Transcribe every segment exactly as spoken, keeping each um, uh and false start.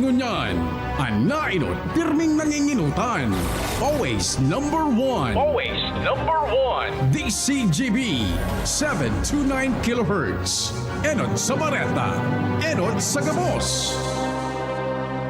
Ngunyan, an naenot pirming nanginginutan. Always number one. Always number one. D C G B, seven two nine kilohertz. Enot sa bareta, enot sa gabos.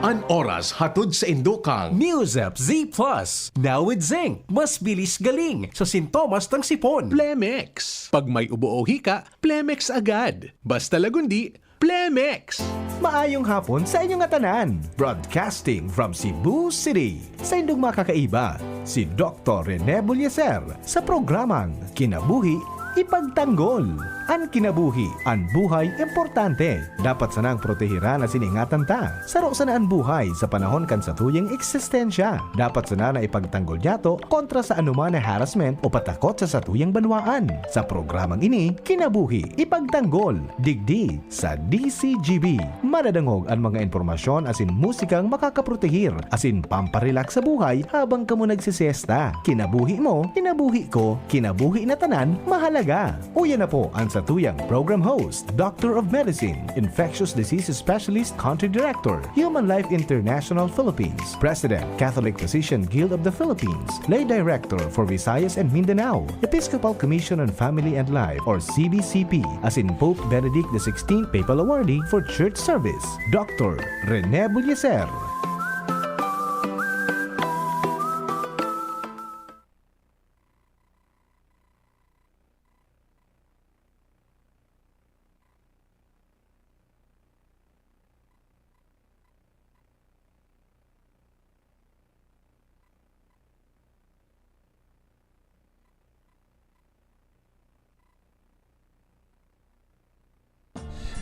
An oras hatod sa indukang Muse F Z Plus, now with zinc. Mas bilis galing sa sintomas ng sipon. Plemex. Pag may ubo o hika, Plemex agad. Basta lagundi, Plemex. Maayong hapon sa inyo ngatanan. Broadcasting from Cebu City. Sa indong makakaiba, si Doktor Rene Bullieser sa programang Kinabuhi Ipagtanggol. An kinabuhi, an buhay, importante. Dapat sanang protehiran asin ingatan ta. Saro sana an buhay sa panahon kan satuyang eksistensya. Dapat sana na ipagtanggol nyato kontra sa anoman na harassment o patakot sa satuyang banwaan. Sa programang ini, Kinabuhi Ipagtanggol, digdi sa D C G B. Madadangog an mga impormasyon asin musikang makakaprotehir asin pamparelaks sa buhay habang kamo nagsisiesta. Kinabuhi mo, kinabuhi ko, kinabuhi na tanan, mahalaga. Uya na po an satuyang program host, Doctor of Medicine, Infectious Disease Specialist, Country Director, Human Life International Philippines, President, Catholic Physician Guild of the Philippines, Lay Director for Visayas and Mindanao, Episcopal Commission on Family and Life or C B C P, asin Pope Benedict the sixteenth Papal Awardee for Church Service, Doctor Rene Bullieser.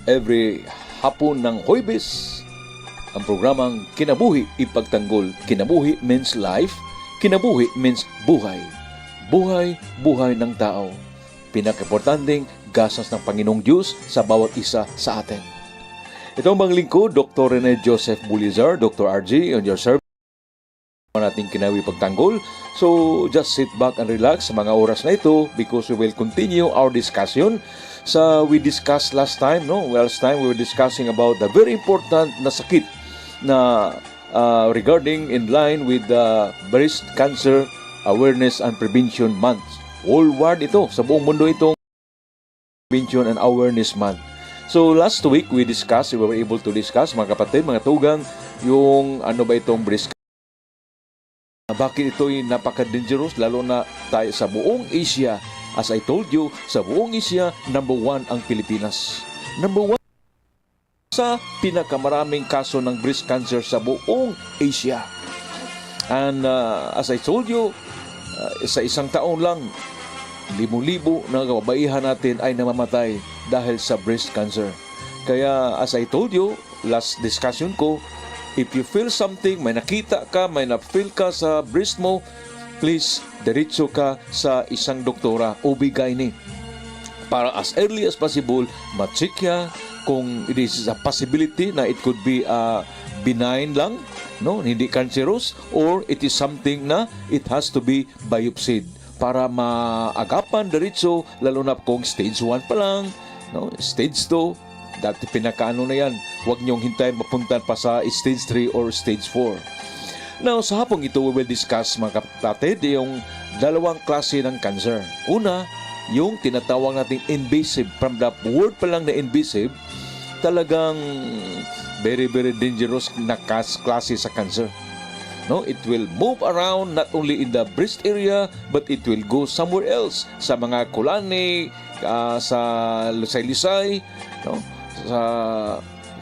Every hapon ng Huwebes, ang programang Kinabuhi Ipagtanggol. Kinabuhi means life. Kinabuhi means buhay. Buhay, buhay ng tao. Pinakaimportanteng gasas ng Panginoong Diyos sa bawat isa sa atin. Ito ang mga lingkod, Doktor Rene Joseph Bullieser, Doktor R G, on your service. Nating Kinabuhi Ipagtanggol. So, just sit back and relax sa mga oras na ito because we will continue our discussion. Sa we discussed last time, no? Last time we were discussing about the very important na sakit na, ah, regarding in line with the Breast Cancer Awareness and Prevention Month. Worldwide ito, sa buong mundo itong Prevention and Awareness Month. So last week, we discussed, we were able to discuss, mga kapatid, mga tugang, yung ano ba itong breast cancer. Bakit ito'y napaka-dangerous, lalo na tayo sa buong Asia. As I told you, sa buong Asia, number one ang Pilipinas. Number one sa pinakamaraming kaso ng breast cancer sa buong Asia. And, uh, as I told you, uh, sa isang taon lang, libo-libo na kababaihan natin ay namamatay dahil sa breast cancer. Kaya, as I told you, last discussion ko, if you feel something, may nakita ka, may na-feel ka sa breast mo, please, diretso ka sa isang doktora, O B-gyne. Para as early as possible, ma-check ka kung it is a possibility na it could be, ah, benign lang, no? Hindi cancerous, or it is something na it has to be biopsied para maagapan diretso, lalo na kung stage one pa lang, no? Stage two, dati pinakaano na yan. Huwag niyong hintayin mapunta pa sa stage three or stage four. Now, sa hapong ito, we will discuss, mga kapatid, yung dalawang klase ng cancer. Una, yung tinatawag nating invasive. From the word pa lang na invasive, talagang very, very dangerous na kas-, klase sa cancer. No, it will move around not only in the breast area, but it will go somewhere else, sa mga kulani, ah, sa lusay-lusay, no? Sa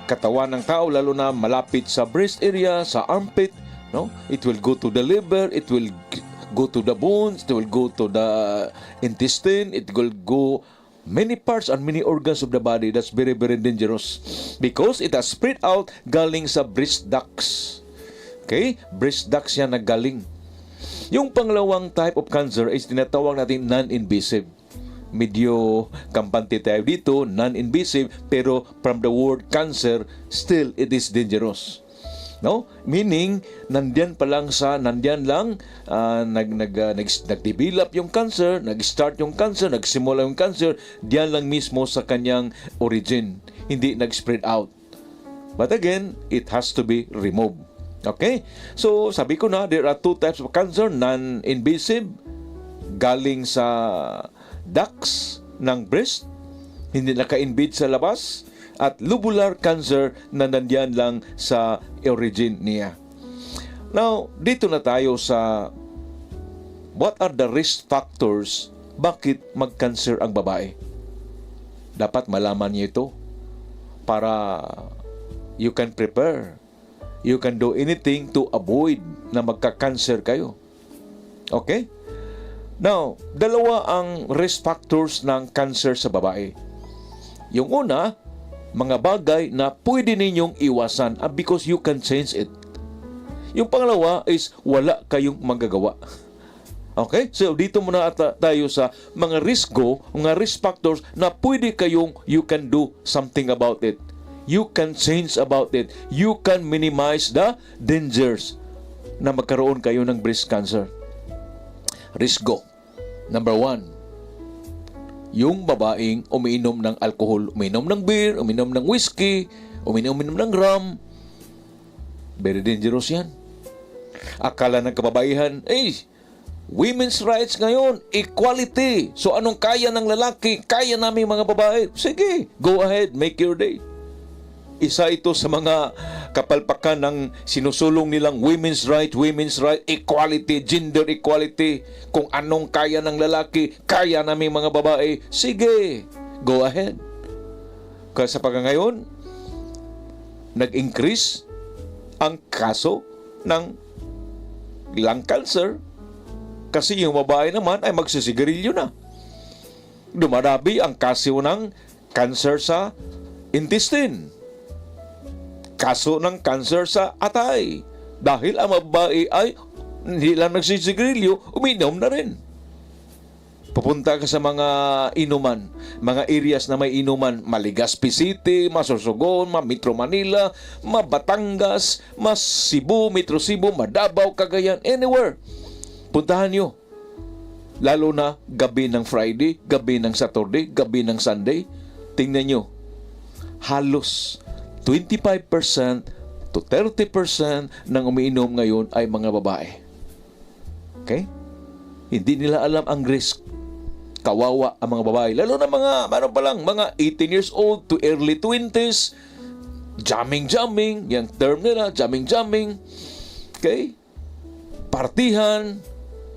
katawan ng tao, lalo na malapit sa breast area, sa armpit, no? It will go to the liver, it will g-, go to the bones, it will go to the intestine, it will go many parts and many organs of the body. That's very, very dangerous because it has spread out galing sa breast ducts. Okay? Breast ducts yan na galing. Yung pangalawang type of cancer is tinatawag natin non-invasive. Medyo kampante tayo dito, non-invasive, pero from the word cancer, still it is dangerous. No? Meaning, nandiyan pa lang sa, nandiyan lang, ah, nag-, nag-, ah, nag-, nag-develop yung cancer, nag-start yung cancer, nagsimula yung cancer, diyan lang mismo sa kanyang origin. Hindi nag-spread out. But again, it has to be removed. Okay? So, sabi ko na, there are two types of cancer, non-invasive, galing sa ducts ng breast, hindi naka-invade sa labas, at lobular cancer na nandiyan lang sa origin niya. Now, dito na tayo sa what are the risk factors bakit mag-cancer ang babae. Dapat malaman niyo ito para you can prepare. You can do anything to avoid na magka-cancer kayo. Okay? Now, dalawa ang risk factors ng cancer sa babae. Yung una, mga bagay na pwede ninyong iwasan, ah, because you can change it. Yung pangalawa is wala kayong magagawa. Okay? So, dito muna ata tayo sa mga risgo, mga risk factors na pwede kayong, you can do something about it. You can change about it. You can minimize the dangers na magkaroon kayo ng breast cancer. Risgo. Number one, yung babaeng umiinom ng alcohol, umiinom ng beer, umiinom ng whiskey, umiinom ng rum. Very dangerous yan. Akala ng kababaihan, eh, women's rights ngayon, equality. So anong kaya ng lalaki, kaya naming mga babae. Sige, go ahead, make your day. Isa ito sa mga kapalpakan ng sinusulong nilang women's right, women's right, equality, gender equality. Kung anong kaya ng lalaki, kaya naming mga babae. Sige, go ahead. Kaya sa pagkangayon, nag-increase ang kaso ng lung cancer kasi yung babae naman ay magsisigarilyo na. Dumarabi ang kaso ng cancer sa intestine, kaso ng cancer sa atay, dahil ang babae ay hindi lang nagsisigarilyo, uminom na rin. Pupunta ka sa mga inuman, mga areas na may inuman, ma-Legazpi City, ma-Sorsogon, ma-Metro Manila, ma-Batangas, ma-Cebu, Metro Cebu, ma-Davao, Cagayan, anywhere. Puntahan nyo. Lalo na gabi ng Friday, gabi ng Saturday, gabi ng Sunday. Tingnan nyo, halos twenty-five percent to thirty percent ng umiinom ngayon ay mga babae. Okay? Hindi nila alam ang risk. Kawawa ang mga babae. Lalo na mga, ano pa lang, mga eighteen years old to early twenties. Jamming-jamming, yung term nila, jamming-jamming. Okay? Partihan,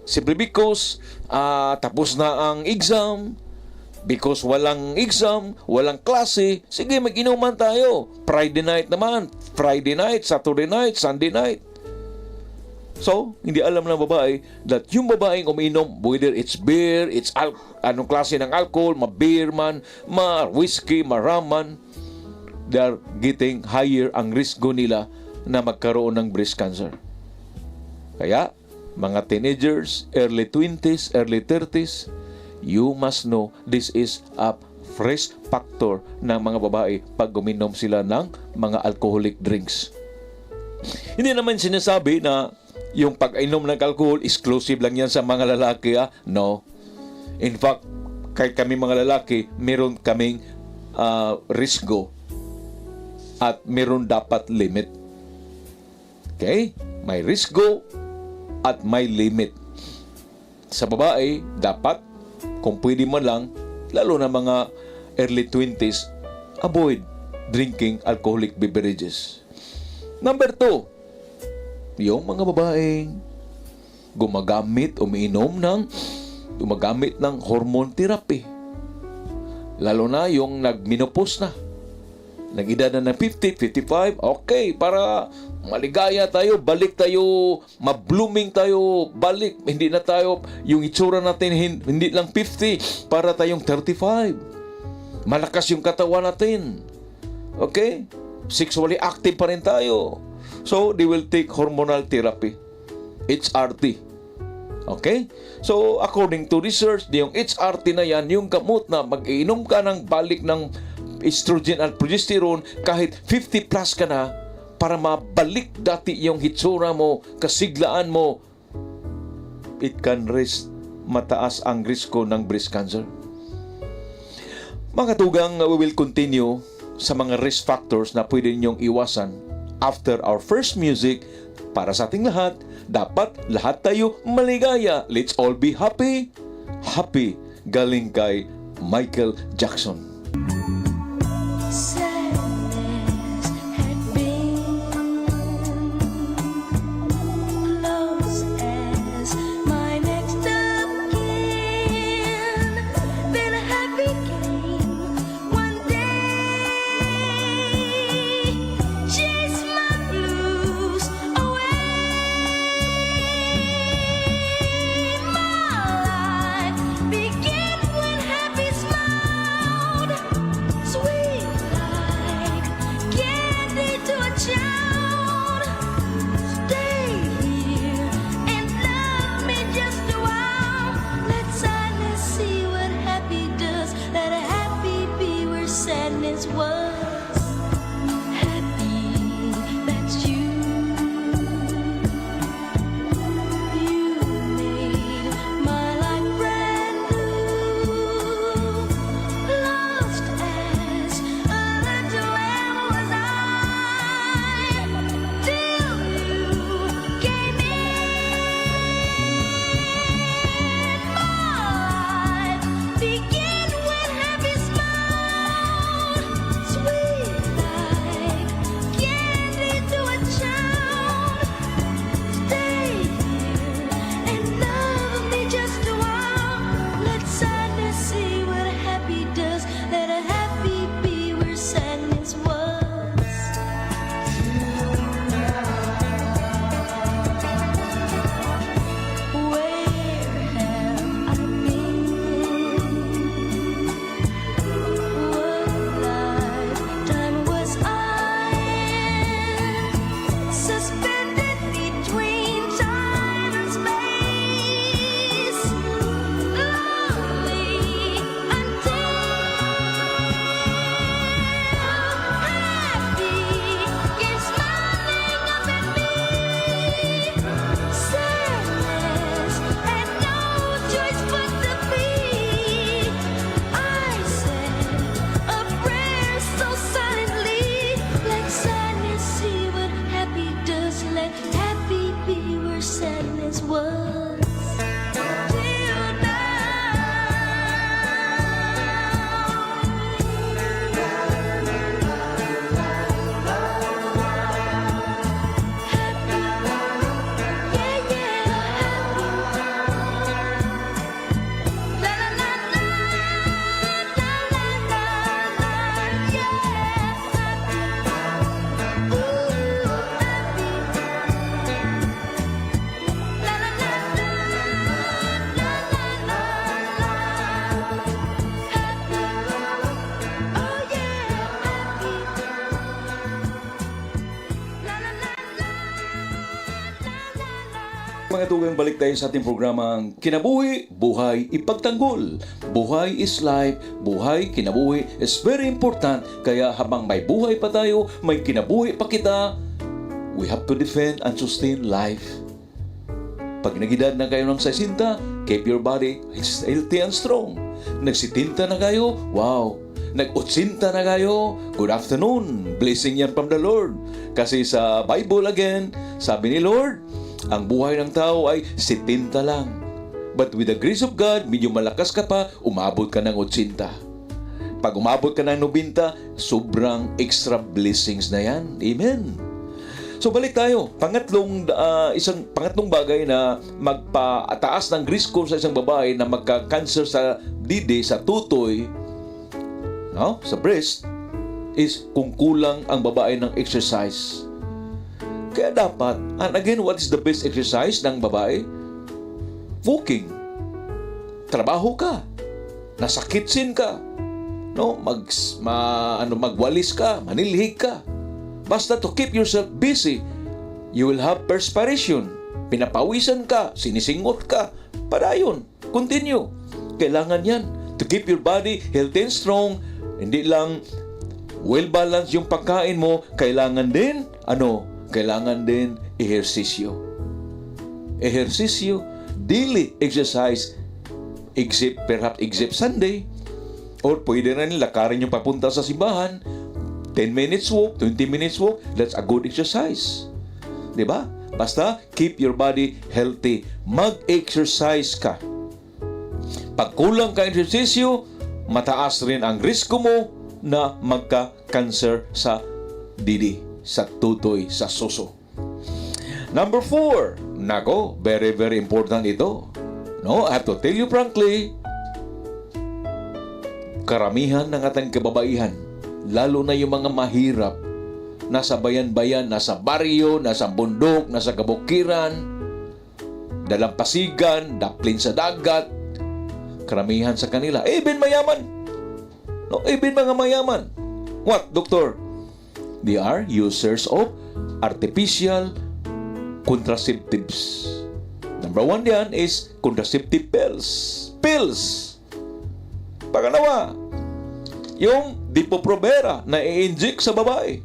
simply because ah, tapos na ang exam. Because walang exam, walang klase, sige, mag-inuman tayo. Friday night naman. Friday night, Saturday night, Sunday night. So, hindi alam ng babae that yung babaeng umiinom, whether it's beer, it's al- anong klase ng alcohol, ma-beer man, ma-whiskey, ma-rum man, they are getting higher ang risgo nila na magkaroon ng breast cancer. Kaya, mga teenagers, early twenties, early thirties, you must know this is a risk factor ng mga babae pag uminom sila ng mga alcoholic drinks. Hindi naman sinasabi na yung pag-inom ng alcohol, exclusive lang yan sa mga lalaki, ah. No. In fact, kahit kami mga lalaki, meron kaming ah, risgo at meron dapat limit. Okay? May risgo at may limit. Sa babae, dapat, kung pwede man lang, lalo na mga early twenties, avoid drinking alcoholic beverages. Number two, yung mga babaeng gumagamit, umiinom ng, gumagamit ng hormone therapy. Lalo na yung nagmenopause na. Nag-edad na ng fifty, fifty-five, okay, para maligaya tayo, balik tayo, ma-blooming tayo, balik. Hindi na tayo, yung itsura natin, hin- hindi lang fifty, para tayong thirty-five. Malakas yung katawan natin. Okay? Sexually active pa rin tayo. So, they will take hormonal therapy. H R T. Okay? So, according to research, yung H R T na yan, yung gamot na mag-iinom ka ng balik ng estrogen at progesterone, kahit fifty plus ka na, para mabalik dati yung hitsura mo, kasiglaan mo, it can risk, mataas ang risko ng breast cancer. Mga tugang, we will continue sa mga risk factors na pwede ninyong iwasan. After our first music, para sa ating lahat, dapat lahat tayo maligaya. Let's all be happy. Happy, galing kay Michael Jackson. Sadness had been close as my next of kin. Then happy came one day. Chase my blues away. My life began when happy smiled. Sweet like candy to a child. Stay here and love me just a while. Let sadness see what happy does. Let happy be where sadness was. Happy, that's you. You made my life brand new. Lost as a little lamb was I, till you came in. My life began with happy smile, sweet like candy to a child. Stay here and love me just a while. Let sadness see what happy does. Let a happy be where sadness was. Where have I been? What lifetime was I in? Suspended between time and space. Lonely until happy came smiling up at me. Sadness had no choice but to be. I said a prayer so silently. Let sadness see what happy does. Let happy be where sadness was. Till now. Mga tugang, balik tayo sa ating programang Kinabuhi, Buhay, Ipagtanggol. Buhay is life, buhay, kinabuhi is very important. Kaya habang may buhay pa tayo, may kinabuhi pa kita, we have to defend and sustain life. Pag nag-edad na kayo ng sesenta, keep your body healthy and strong. Nag-setenta na kayo, wow! Nag-otsinta na kayo, good afternoon! Blessing yan from the Lord. Kasi sa Bible again, sabi ni Lord, ang buhay ng tao ay setenta lang. But with the grace of God, medyo malakas ka pa, umabot ka ng otsinta. Pag umabot ka ng nobenta, sobrang extra blessings na yan. Amen. So balik tayo. Pangatlong ah, isang pangatlong bagay na magpataas ng risko sa isang babae na magka-cancer sa dede, sa tutoy, no? Sa breast, is kung kulang ang babae ng exercise. Kaya dapat, and again, what is the best exercise ng babae? Walking. Trabaho ka. Nasa kitchen ka. No, mag ma, ano magwalis ka, manilhig ka. Basta to keep yourself busy, you will have perspiration. Pinapawisan ka, sinisingot ka. Padayon, continue. Kailangan 'yan to keep your body healthy and strong. Hindi lang well balanced yung pagkain mo, kailangan din ano, kailangan din ehersisyo. Ehersisyo, daily exercise, except, perhaps except Sunday, or pwede na rin lakarin yung papunta sa simbahan, ten minutes walk, twenty minutes walk, that's a good exercise. Di ba? Basta, keep your body healthy. Mag-exercise ka. Pag kulang ka ehersisyo, mataas rin ang risgo mo na magka-cancer sa didi, sa tutoy, sa suso. Number four, nako, very, very important ito. No, I have to tell you frankly, karamihan ng ating kababaihan, lalo na yung mga mahirap, nasa bayan-bayan, nasa baryo, nasa bundok, nasa kabukiran, dalampasigan, daplin sa dagat, karamihan sa kanila, even mayaman. No, even mga mayaman. What, doktor? They are users of artificial contraceptives. Number one diyan is contraceptive pills. Pills! Pangalawa, yung Depo-Provera na i-inject sa babae.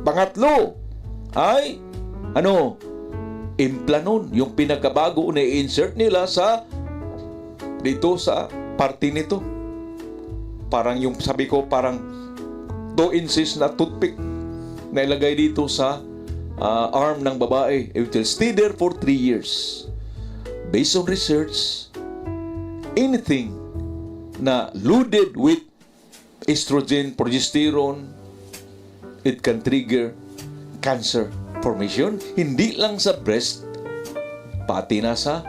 Pangatlo ay, ano, Implanon, yung pinakabago na i-insert nila sa, dito sa parte nito. Parang yung, sabi ko, parang two inches na toothpick na ilagay dito sa, ah, arm ng babae. It will stay there for three years. Based on research, anything na loaded with estrogen, progesterone, it can trigger cancer formation. Hindi lang sa breast, pati na sa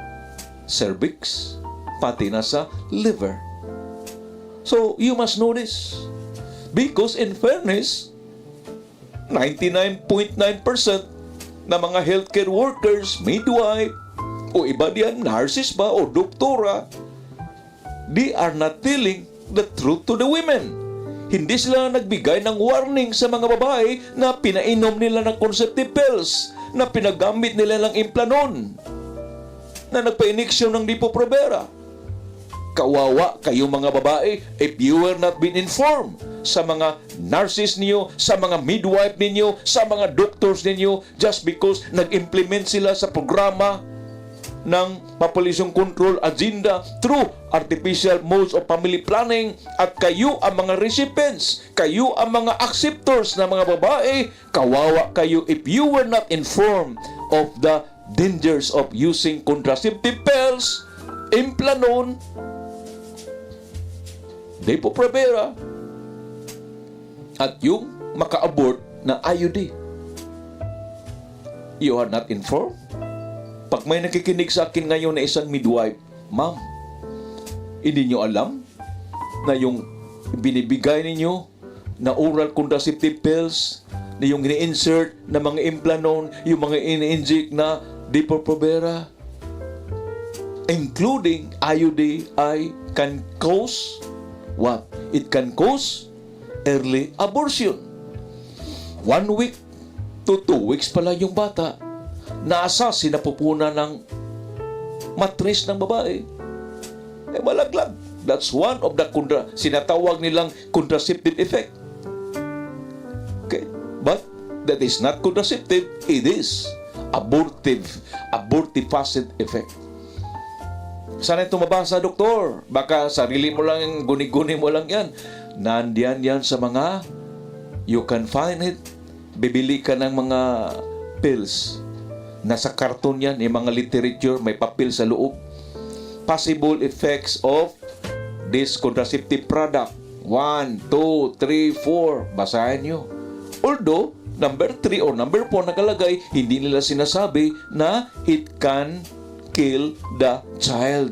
cervix, pati na sa liver. So, you must know this. Because in fairness, ninety-nine point nine percent na mga healthcare workers, midwife, o iba diyan, nurses ba, o doktora, they are not telling the truth to the women. Hindi sila nagbigay ng warning sa mga babae na pinainom nila ng contraceptive pills, na pinagamit nila ng implanon, na nagpa-iniksyon ng Depo-Provera. Kawawa kayo, mga babae, if you were not been informed sa mga nurses niyo, sa mga midwife ninyo, sa mga doctors ninyo, just because nag-implement sila sa programa ng population control agenda through artificial modes of family planning, at kayo ang mga recipients, kayo ang mga acceptors na mga babae, kawawa kayo if you were not informed of the dangers of using contraceptive pills, implanon, Depo-Provera, at yung maka-abort na I U D. You are not informed? Pag may nakikinig sa akin ngayon na isang midwife, ma'am, hindi nyo alam na yung binibigay ninyo na oral contraceptive pills, na yung ini-insert na mga implanon, yung mga ini-inject na Depo-Provera, including I U D I, can cause what? It can cause early abortion. One week to two weeks pa lang yung bata, nasa sinapupunan ng matris ng babae. Eh, malaglag. That's one of the contra-, sinatawag nilang contraceptive effect. Okay? But that is not contraceptive, it is abortive, abortifacient effect. Saan ito mabasa, doktor? Baka sarili mo lang, guni-guni mo lang yan. Nandiyan yan sa mga, you can find it. Bibili ka ng mga pills. Nasa karton yan, yung mga literature, may papel sa loob. Possible effects of this contraceptive product. One, two, three, four. Basahin nyo. Although, number three or number four nakalagay, hindi nila sinasabi na it can kill the child.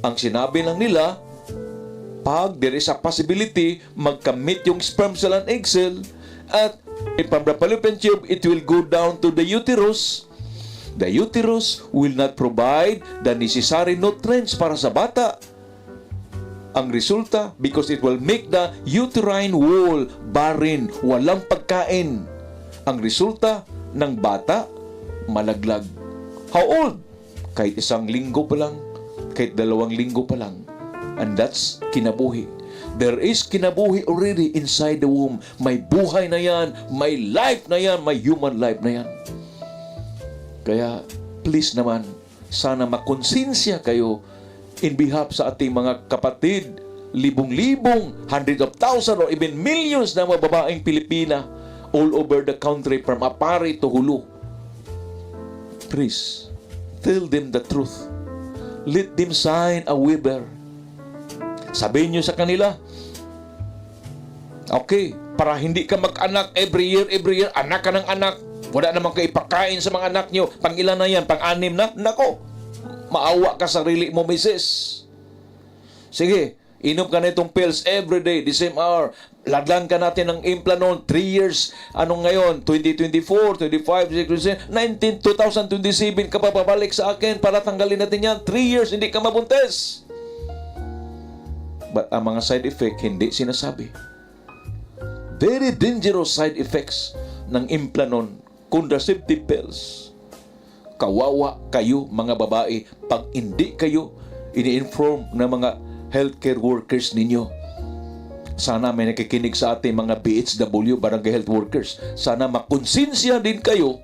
Ang sinabi lang nila, pag there is a possibility, magkamit yung sperm cell and egg cell, at from the fallopian tube, it will go down to the uterus. The uterus will not provide the necessary nutrients para sa bata. Ang resulta, because it will make the uterine wall barren, walang pagkain. Ang resulta, ng bata, malaglag. How old? Kahit isang linggo pa lang, kahit dalawang linggo pa lang. And that's kinabuhi. There is kinabuhi already inside the womb. May buhay na yan, may life na yan, may human life na yan. Kaya, please naman, sana makonsensya kayo in behalf sa ating mga kapatid Libong-libong, hundreds of thousands, or even millions na mga babaeng Pilipina all over the country, from Aparri to Julu. Please, tell them the truth. Let them sign a waiver. Sabihin nyo sa kanila, "Okay, para hindi ka mag-anak every year, every year, anak ka ng anak. Wala naman kayo ipakain sa mga anak nyo. Pang-ilan na yan? Pang-anim na? Nako, maawa ka sarili mo, misis. Sige, inom ka na itong pills every day, the same hour. Ladlan ka natin ng Implanon, three years. Anong ngayon? Twenty twenty-four, twenty-five, nineteen, two thousand twenty-seven ka pa babalik sa akin para tanggalin natin yan. Three years, hindi ka mabuntis." But ang mga side effect, hindi sinasabi. Very dangerous side effects ng Implanon, contraceptive pills. Kawawa kayo, mga babae, pag hindi kayo ini-inform ng mga healthcare workers ninyo. Sana may nakikinig sa ating mga B H W, barangay health workers. Sana makonsensya din kayo,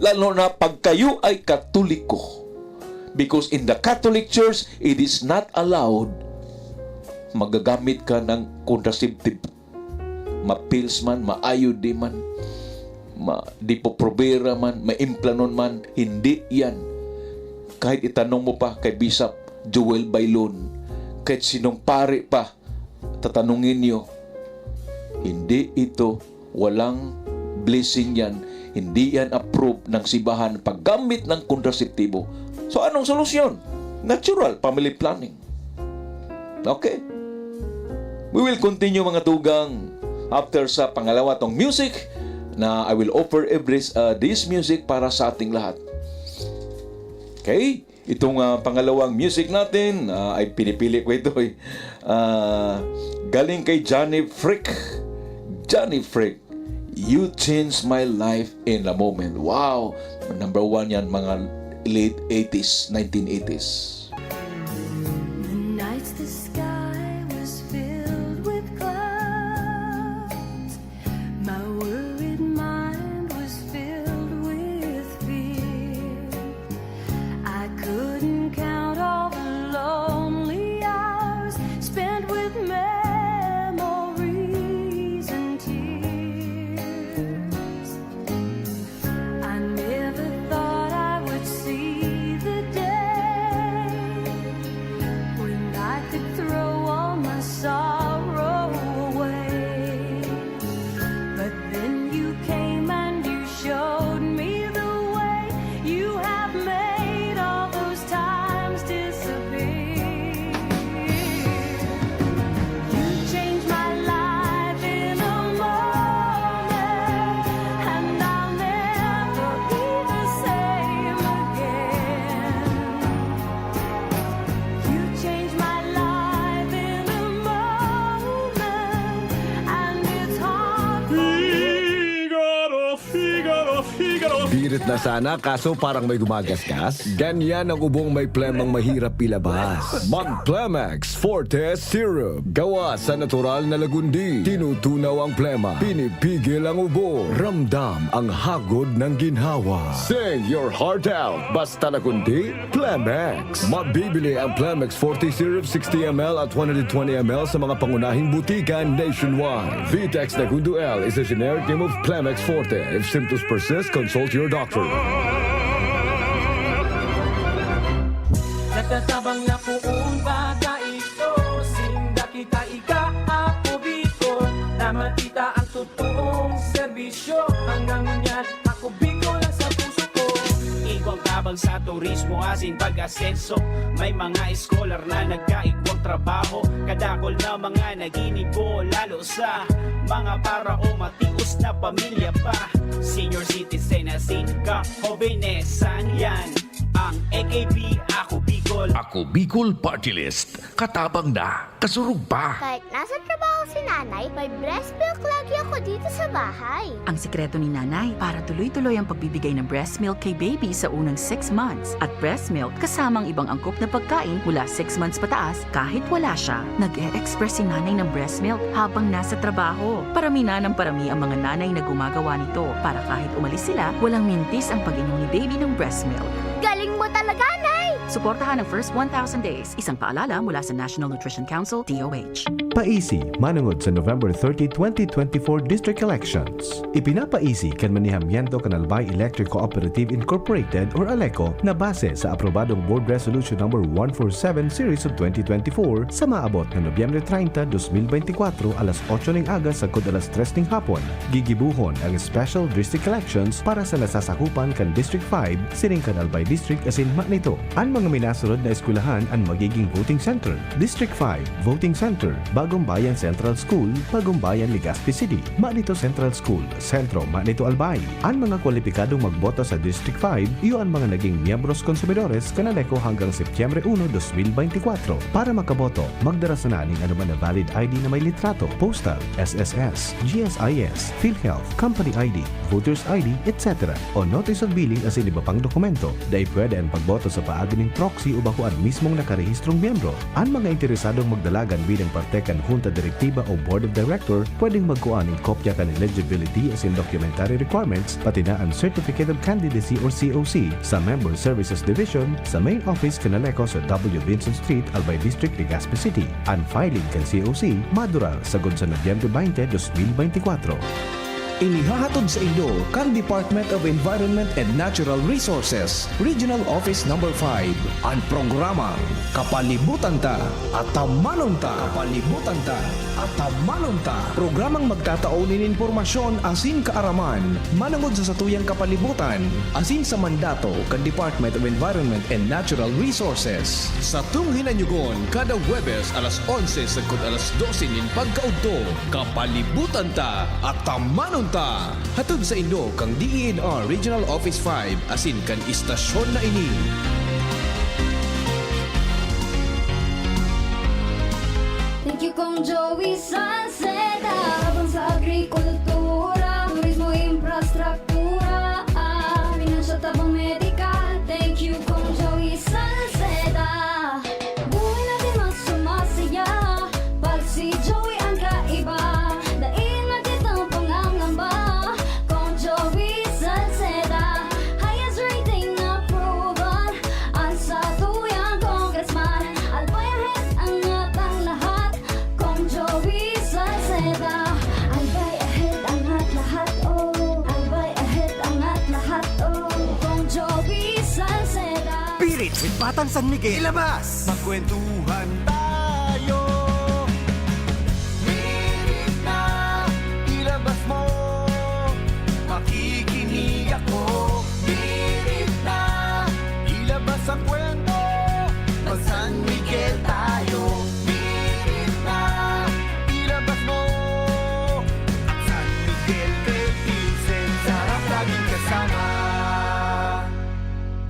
lalo na pag kayo ay Katoliko. Because in the Catholic Church, it is not allowed magagamit ka ng contraceptive, ma-pills man, ma-I U D man, ma-Depo-Provera man, ma-Implanon man, hindi yan. Kahit itanong mo pa kay Bishop Joel Bailon, kahit sinong pari pa, tatanungin niyo, hindi ito, walang blessing yan, hindi yan approve ng sibahan paggamit ng kontraseptibo. So, anong solusyon? Natural, family planning. Okay. We will continue, mga tugang, after sa pangalawa tong music na I will offer every, uh, this music para sa ating lahat. Okay? Itong, ah, pangalawang music natin, ah, ay pinipili ko ito, eh. Ah, galing kay Johnny Frick. Johnny Frick, "You Changed My Life in a Moment." Wow! Number one yan, mga late eighties, nineteen eighties. The nights the sky was filled with clouds, my worried mind was filled with fear. I couldn't count all the lonely hours spent with memories and tears. I never thought I would see the day when I could throw all my sorrow away. But then you came and you showed me the way. You have made all those times disappear. You changed my life in a moment, and I'll never be the same again. You changed my life in a moment, and it's hard for me. Figaro, Figaro, Figaro. Birit na sana, kaso parang may gumagasgas. Ganyan ang ubong may plemang mahirap ilabas. Mag Plemex Forte Syrup. Gawa sa natural na lagundi. Tinutunaw ang plema. Pinipigil ang ubo. Ramdam ang hagod ng ginhawa. Sing your heart out. Basta lagundi, Plemex. Mabibili ang Plemex Forte Syrup sixty M L at one hundred twenty M L sa mga pangunahing butika nationwide. Vitex Nagundo L is a generic name of Plemex Forte. If symptoms persist, consult your doctor. Nagtatabang na poon ba ta ito? Sinda kita ika, Ako Bicol, na makita ang totoong serbisyo. Hanggang ngunyan, Ako Bicol ang sa puso ko. Igwang tabang sa turismo asin pag-asenso. May mga eskolar na nagkaigwang trabaho. Kadakol na mga naginibo, lalo sa mga para o matios na pamilya pa. Senior citizen asin ka-hobenesan, yan ang A K P, Ako Bicol. Ako Bicol Party List. Katabang na, kasurog pa. Kahit nasa trabaho si nanay, may breast milk lagi ako dito sa bahay. Ang sikreto ni nanay, para tuloy-tuloy ang pagbibigay ng breast milk kay baby sa unang six months. At breast milk kasama ang ibang angkop na pagkain mula six months pataas kahit wala siya. Nag-e-express si nanay ng breast milk habang nasa trabaho. Parami na ng parami ang mga nanay na gumagawa nito para kahit umalis sila, walang mintis ang pag-inom ni baby ng breast milk. Galing mo talaga, Nay! Suportahan ang first one thousand days. Isang paalala mula sa National Nutrition Council, D O H. Paisi, manongod sa November thirty, twenty twenty-four District Elections. Ipinapaisi kan manihamiento kan Albay Electric Cooperative Incorporated or ALECO na base sa aprobadong Board Resolution Number one four seven Series of twenty twenty-four sa maabot na Nobyembre treinta, dos mil beintikwatro, alas otso ning aga sagkod alas tres ning hapon. Gigibohon ang Special District Elections para sa nasasakupan kan District five, siring kan Albay District asin Manito. An mga minasunod na eskwelahan an magiging voting center: District five, Voting Center, Bagong Bayan Central School, Bagong Bayan, Legazpi City; Manito Central School, Sentro, Manito, Albay. An mga kwalipikadong magboto sa District five, iyo an mga naging miyembros konsumidores kan ALECO hanggang Setyembre uno, dos mil beintikwatro. Para makaboto, magdara sana nin anoman na valid I D na may litrato, postal, S S S, G S I S, PhilHealth, company I D, voter's I D, et cetera, o notice of billing asin iba pang dokumento. Dai pwede an pagboto sa paagi nin proxy o bako an mismong nakarehistrong miyembro. An mga interesadong magdalagan bilang parte kan Junta Direktiba o Board of Director pwedeng magkua nin kopya kan eligibility asin documentary requirements, pati na an Certificate of Candidacy or C O C, sa Member Services Division, sa Main Office kan ALECO sa W Vinson Street, Albay District, Legazpi City. An filing kan C O C madurar sagkod sa Nobyembre twenty, dos mil beintikwatro. Inihahatod saindo kan Department of Environment and Natural Resources, Regional Office Number five, an programang Kapalibutan Ta, Atamanon Ta. Kapalibutan Ta, Atamanon Ta. Programang magtatao nin impormasyon asin kaaraman manongod sa satuyang kapalibutan asin sa mandato kan Department of Environment and Natural Resources. Satong hinanyogon kada Huwebes alas onse sagkod alas dose nin pagkaudto. Kapalibutan Ta, Atamanon Ta. Hatod saindo kan D E N R Regional Office five asin kan istasyon na ini. Thank you, Kong Joey Salceda. Tabang sa agrikultura, turismo, infrastruktura, ah, pinansyal, tabang medikal. Thank you, Kong Joey Salceda. Buhay natin mas sumasaya pag si Joey ang kaiba. Dai na kitang pangangamba, Kong Joey Salceda. Highest rating approval an satuyang congressman. Albay ahead, angat ang lahat, Kong Joey Salceda. Albay ahead, angat lahat, oh. Albay ahead, angat lahat, oh. Kong Joey Salceda. Pirit with Batang San Miguel. Ilabas! Magkwentuhan tayo. Minit na ilabas mo. Makikinig ako. Minit na ilabas ang kwento. Mag-San Miguel tayo. Minit na ilabas mo. At San Miguel Philippines, sarap laging kasama.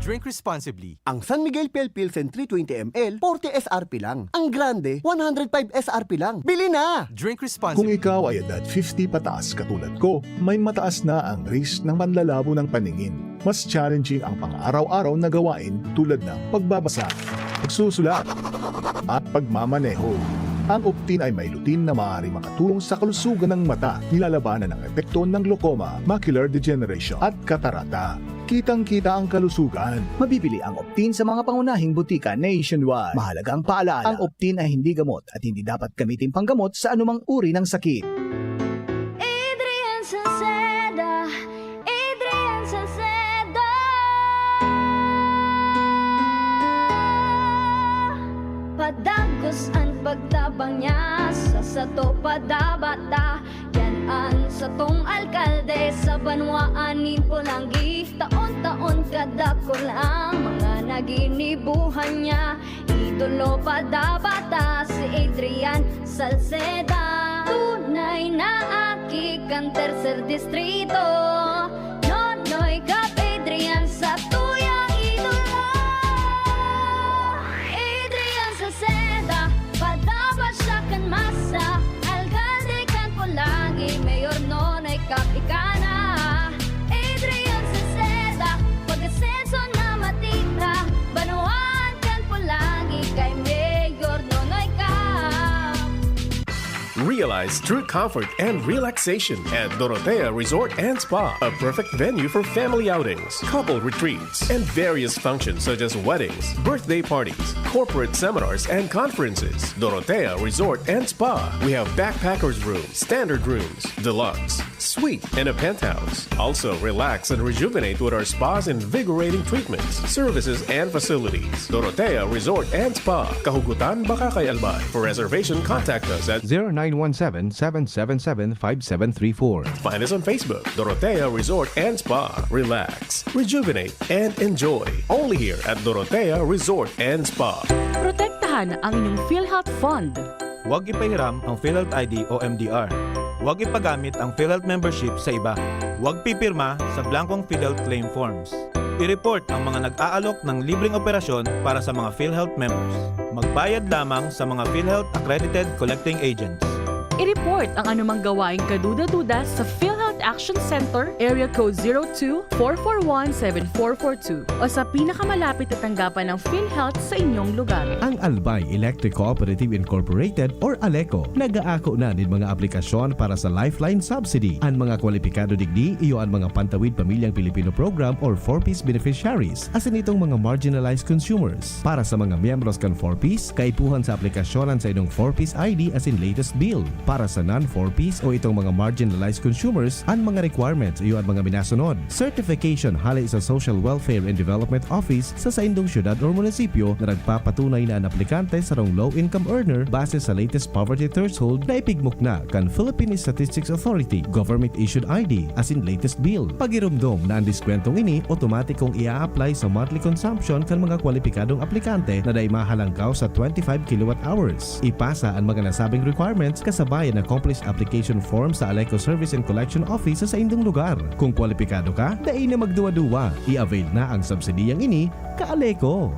Drink responsibly. Ang San Miguel Pale Pilsen three twenty M L, forty S R P lang. Ang grande, one hundred five S R P lang. Bili na! Drink responsibly. Kung ikaw ay edad fifty pataas katulad ko, may mataas na ang risk ng panlalabo ng paningin. Mas challenging ang pang-araw-araw na gawain tulad ng pagbabasa, pagsusulat, at pagmamaneho. Ang Optin ay may lutein na maaaring makatulong sa kalusugan ng mata, nilalabanan ang epekto ng glaucoma, macular degeneration, at katarata. Kitang-kita ang kalusugan. Mabibili ang Optin sa mga pangunahing butika nationwide. Mahalagang paalaala, ang Optin ay hindi gamot at hindi dapat gamitin panggamot sa anumang uri ng sakit. Adrian Salceda, Adrian Salceda. Padagos an pagtabang niya sa sato padabata. Yan an satong alkalde sa banwaan nin Polangui. Taon-taon kadakul ang mga naginibuhan niya. Idolo padabata si Adrian Salceda. Tunay na aki kan Tercer Distrito. Nonoy Cap Adrian, satuyang idolo. Adrian Salceda, padapat siya kan masa. Alkalde kan Polangui, Mayor Nonoy Cap ika na. Adrian Salceda, pag-asenso na matira. Banwaan kan Polangui kay Mayor Nonoy Cap. Real Paradise, true comfort and relaxation at Dorotea Resort and Spa, a perfect venue for family outings, couple retreats, and various functions such as weddings, birthday parties, corporate seminars, and conferences. Dorotea Resort and Spa. We have backpackers room, standard rooms, deluxe, suite, and a penthouse. Also, relax and rejuvenate with our spa's invigorating treatments, services, and facilities. Dorotea Resort and Spa, Kahugutan, Bacacay, Albay. For reservation, contact us at zero nine one seven, seven seven seven, five seven three four. Find us on Facebook, Dorotea Resort and Spa. Relax, rejuvenate, and enjoy. Only here at Dorotea Resort and Spa. Protektahan ang inyong PhilHealth Fund. Huwag ipahiram ang PhilHealth I D o M D R. Huwag ipagamit ang PhilHealth membership sa iba. Huwag pipirma sa blankong PhilHealth claim forms. I-report ang mga nag-aalok ng libreng operasyon para sa mga PhilHealth members. Magbayad lamang sa mga PhilHealth accredited collecting agents. I-report ang anumang gawaing kaduda-duda sa PhilHealth Action Center, Area Code zero two, four four one, seven four four two, o sa pinakamalapit na tanggapan ng PhilHealth sa inyong lugar. Ang Albay Electric Cooperative Incorporated or ALECO nag-aako na nin mga aplikasyon para sa Lifeline Subsidy. An mga kwalipikado digdi iyo an mga Pantawid Pamilyang Pilipino Program or four Ps beneficiaries, asin itong mga marginalized consumers. Para sa mga miyembros kan four Ps, kaipuhan sa aplikasyon an saindong four Ps I D asin latest bill. Para sa non-four Ps o itong mga marginalized consumers, an mga requirements iyo an mga minasunod: certification hale sa Social Welfare and Development Office sa saindong syudad or munisipyo na nagpapatunay na an aplikante sarong low-income earner base sa latest poverty threshold na ipigmukna kan Philippine Statistics Authority, government-issued I D, asin latest bill. Pagiromdom na an diskwentong ini otomatikong i-a-apply sa monthly consumption kan mga kwalipikadong aplikante na dai mahalangkaw sa twenty-five kilowatt hours. Ipasa an mga nasabing requirements kasabayan na complete application form sa ALECO Service and Collection Office sa saindong lugar. Kung kwalipikado ka, dai na magduwa-duwa. I-avail na ang subsidiyang ini, ka-ALECO.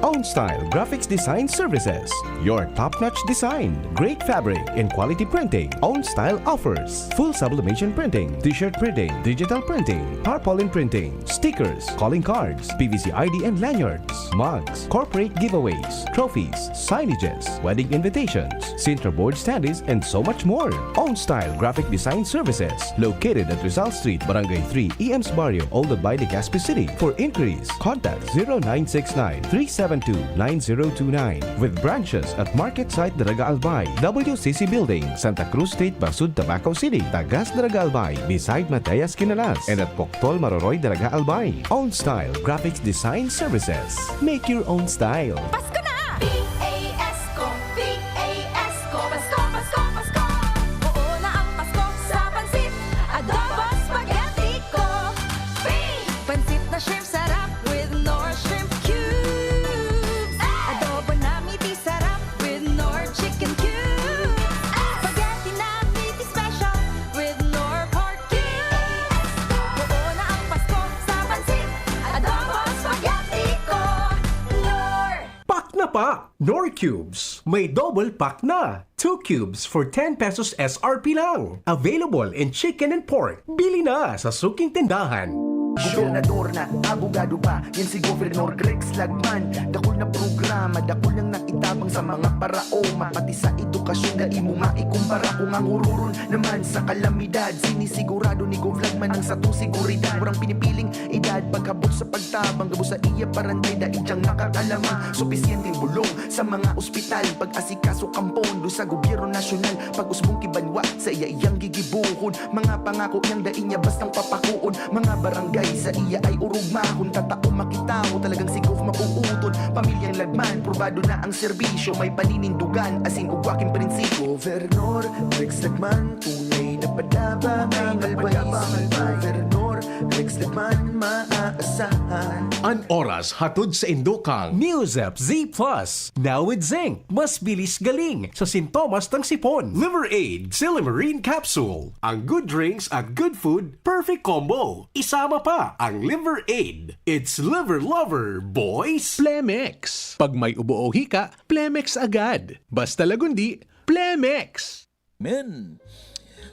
Own Style Graphics Design Services. Your top-notch design, great fabric, and quality printing. Own Style offers full sublimation printing, t-shirt printing, digital printing, tarpaulin printing, stickers, calling cards, P V C I D and lanyards, mugs, corporate giveaways, trophies, signages, wedding invitations, Sintra board standees, and so much more. Own Style Graphic Design Services, located at Rizal Street, Barangay three, E M's Barrio, Old Albay, Legazpi City. For inquiries, contact zero nine six nine, three seven two, nine zero two nine, with branches at Market Site Daraga Albay, W C C Building, Santa Cruz Street, Basud, Tabaco City, Tagas Daraga Albay, beside Mateas Quinalas, and at Poctol Maroroy Daraga Albay. Own Style Graphics Design Services. Make your own style. Pasko na! P A S ko, P A S ko, Pasko, Pasko, Pasko! Oo na ang Pasko sa pansit, adobo, spaghetti ko. Free! Pansit na shrimp sarap with Knorr Shrimp Cubes. Adobo na miti sarap with Knorr Chicken Cubes. Spaghetti na miti special with Knorr Pork Cubes. Oo na ang Pasko sa pansit, adobo, spaghetti ko. Knorr! Pak na pak! Knorr Cubes! May double pack na! Two cubes for ten pesos S R P lang! Available in chicken and pork. Bili na sa suking tindahan! Gobernador na, abogado pa, yan si Governor Rex Lagman. Dakul na programa, dakul niyang naitabang sa mga paraoma, pati sa edukasyon, dai mo maikumpara. Kung ang hururon naman sa kalamidad, sinisigurado ni Gov Lagman ang satong seguridad. Walang pinipiling edad, pagkabot sa pagtabang, gabos sa iya barangay, dai diyang makakalama. Supisyenteng bulong sa mga ospital, pag-asikaso kan pondo sa gobyerno nasyonal, pag-usbong ki banwa, sa iya iyang gigibohon. Mga pangako niyang dai niya bastang papakoon. Mga barangay sa iya ay orog mahon. Tatao makita mo talagang si Gov mapuuton. Pamilyang Lagman, probado na ang serbisyo. May paninindugan, asin ugwa king prinsipyo. Governor Rex Lagman, tunay na padaba ang Albay. Si Governor Rex Lagman maaasahan. An oras hatod sa indokang News App Z Plus. Now with zinc, mas bilis galing sa sintomas ng sipon. Liver Aid, Silimarin Capsule. Ang good drinks at good food, perfect combo. Isama pa ang Liver Aid. It's Liver Lover, boys! Plemex. Pag may ubo o hika, Plemex agad. Basta lagundi, Plemex! Men!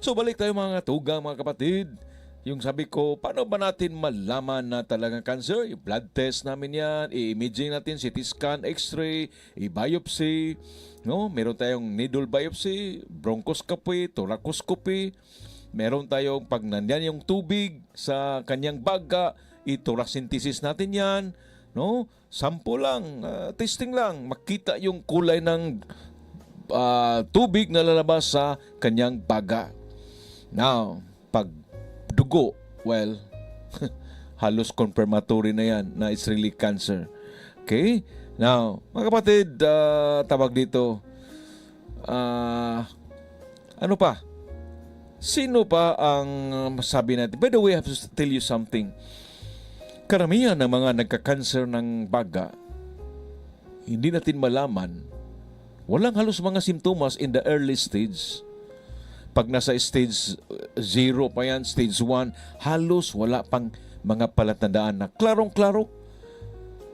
So, balik tayo, mga katugang, mga kapatid. Yung sabi ko, paano ba natin malaman na talagang cancer? I-blood test namin yan, i-imaging natin, C T scan, X-ray, i-biopsy, no? Meron tayong needle biopsy, bronchoscopy, thoracoscopy. Meron tayong pag nandiyan yung tubig sa kanyang baga, i-thoracentesis natin yan, no? Sample lang, ah, testing lang, makita yung kulay ng, ah, tubig na lalabas sa kanyang baga. Now, pag dugo, well, halos confirmatory na yan na it's really cancer. Okay? Now, mga kapatid, ah, tawag dito, ah, ano pa? Sino pa ang, ah, masabi natin? By the way, I have to tell you something. Karamihan ng mga nagka-cancer ng baga, hindi natin malaman, walang halos mga simptomas in the early stage. Pag nasa stage zero pa yan, stage one, halos wala pang mga palatandaan na klarong-klaro.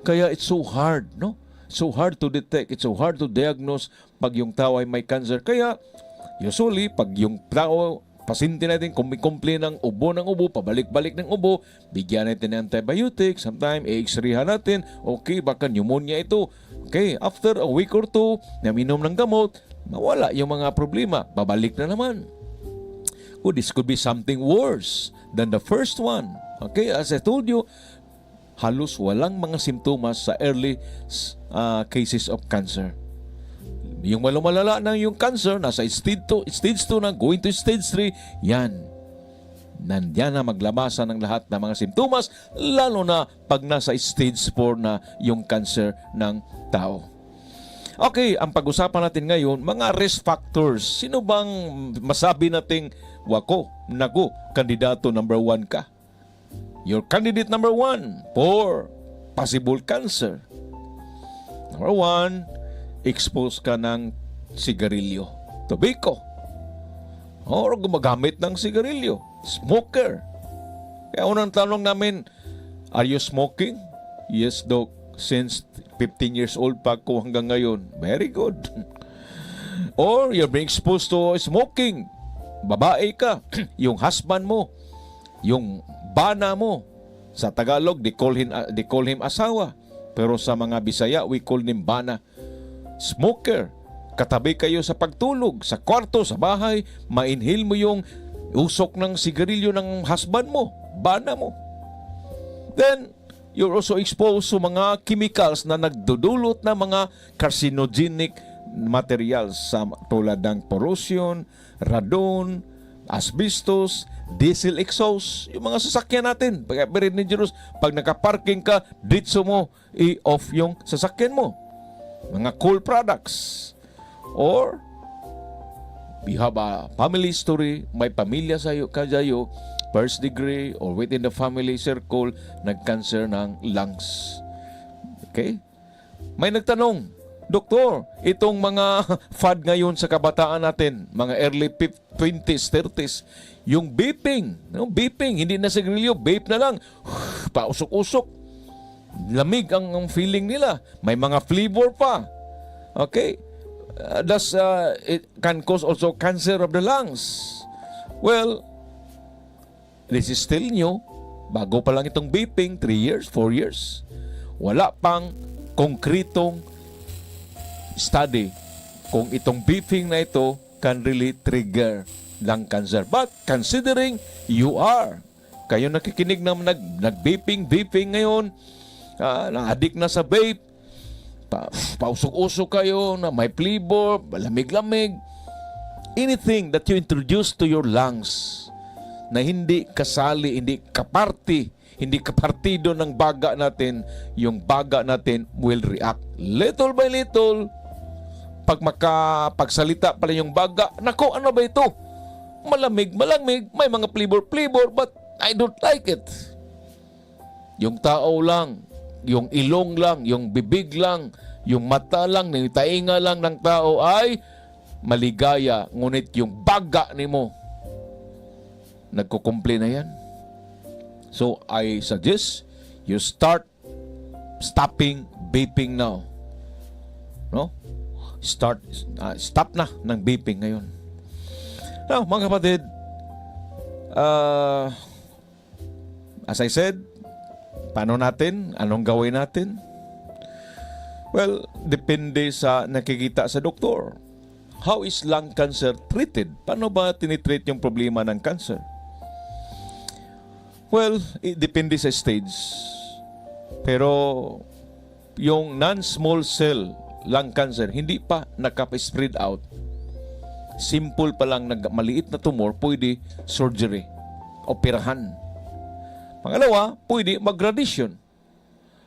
Kaya it's so hard, no? So hard to detect, it's so hard to diagnose pag yung tao ay may cancer. Kaya, usually, pag yung tao, pasyente natin, kumikumple ng ubo ng ubo, pabalik-balik ng ubo, bigyan natin ng antibiotic, sometimes, i-x-rayhan natin, okay, baka pneumonia ito. Okay, after a week or two, na minom ng gamot, mawala yung mga problema, babalik na naman. Oh, this could be something worse than the first one. Okay, as I told you, halos walang mga simptomas sa early, ah, cases of cancer. Yung malumalala na yung cancer, nasa stage two, stage two na, going to stage three, yan. Nandiyan na maglabas ang lahat ng mga simptomas, lalo na pag nasa stage four na yung cancer ng tao. Okay, ang pag-usapan natin ngayon, mga risk factors. Sino bang masabi nating, "Wako, naku, kandidato number one ka"? Your candidate number one for possible cancer. Number one, expose ka ng sigarilyo, tobacco, or gumagamit ng sigarilyo, smoker. Kaya unang tanong namin, "Are you smoking?" "Yes, Doc. Since fifteen years old pa ako hanggang ngayon." Very good. Or you're being exposed to smoking. Babae ka, yung husband mo, yung bana mo. Sa Tagalog, they call him, they call him asawa. Pero sa mga Bisaya, we call him bana. Smoker. Katabi kayo sa pagtulog, sa kwarto, sa bahay, ma-inhale mo yung usok ng sigarilyo ng husband mo, bana mo. Then, you're also exposed sa mga chemicals na nagdudulot ng mga carcinogenic materials sa, tulad ng pollution, radon, asbestos, diesel exhaust, yung mga sasakyan natin. Pag very dangerous, pag nakaparking ka, ditso mo i-off yung sasakyan mo. Mga coal products. Or, you have a family history, may pamilya sa'yo, ka sa'yo, first degree or within the family circle, nag-cancer ng lungs. Okay? May nagtanong, "Doktor, itong mga fad ngayon sa kabataan natin, mga early fif-, twenties, thirties, yung vaping, no? Vaping, hindi na sigarilyo, vape na lang." Pausok-usok. Lamig ang, ang feeling nila. May mga flavor pa. Okay? Uh, that's, uh, it can cause also cancer of the lungs. Well, this is still new. Bago pa lang itong vaping, three years, four years. Wala pang konkretong study kung itong vaping na ito can really trigger lung cancer. But considering you are, kayo nakikinig na nag-, nag-vaping, vaping ngayon, ah, na-addict na sa vape, pa-, pausok-usok kayo na may flavor, lamig-lamig. Anything that you introduce to your lungs na hindi kasali, hindi kaparti, hindi kapartido ng baga natin, yung baga natin will react. Little by little, pag makapagsalita pala yung baga, "Nako, ano ba ito? Malamig, malamig, may mga flavor-flavor, but I don't like it." Yung tao lang, yung ilong lang, yung bibig lang, yung mata lang, yung tainga lang ng tao ay maligaya, ngunit yung baga nimo, nagkukumple na yan. So, I suggest you start stopping vaping now. No? Start, ah, stop na ng vaping ngayon. Now, mga kapatid, ah, As I said, paano natin? Anong gawin natin? Well, depende sa nakikita sa doktor. How is lung cancer treated? Paano ba tinitreat yung problema ng cancer? Well, i-, depende sa stage. Pero yung non-small cell lung cancer, hindi pa nakapa-spread out. Simple pa lang na maliit na tumor, pwede surgery, operahan. Pangalawa, pwede mag-radiation.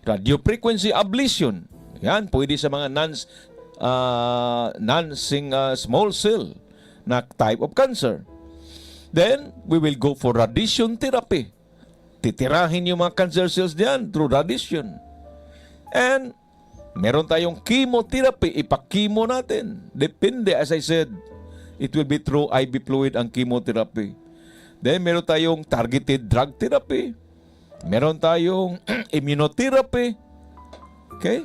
Radio frequency ablation. Yan, pwede sa mga non-, ah, non-sing-, ah, small cell na type of cancer. Then, we will go for radiation therapy. Titirahin yung mga cancer cells diyan through radiation. And meron tayong chemotherapy, ipakimo natin. Depende, as I said, it will be through I V fluid ang chemotherapy. Then meron tayong targeted drug therapy. Meron tayong immunotherapy. Okay?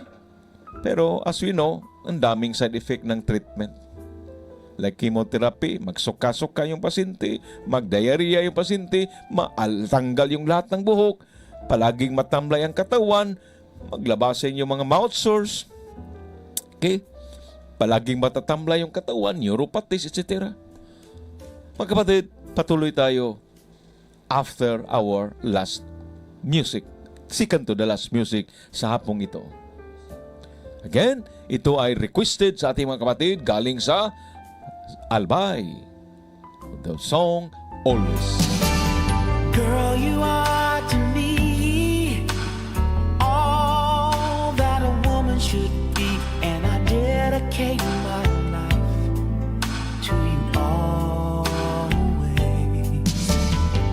Pero as we know, ang daming side effect ng treatment. Like chemotherapy, magsuka-suka yung pasyente, magdiarrhea yung pasyente, maal-, tanggal yung lahat ng buhok, palaging matamlay ang katawan, maglaba sa inyo mga mouth sores. Okay? Palaging matatamlay yung katawan, neuropathies, et cetera. Mga kapatid, patuloy tayo after our last music. Second to the last music sa hapong ito. Again, ito ay requested sa ating mga kapatid galing sa Albay. The song, Always. Girl, you are to me all that a woman should be, and I dedicate my life to you always.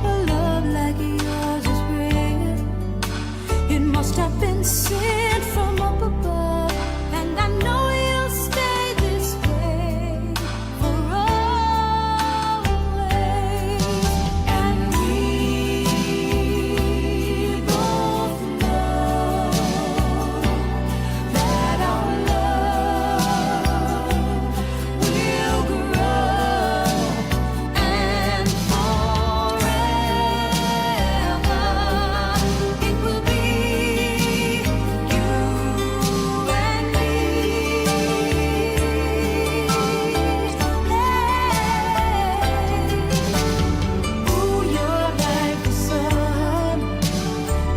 A love like yours is rare. It must have been sent from up above, and I know you'll stay this way for always. And we both know that our love will grow and forever it will be you and me. Ooh, you're like the sun,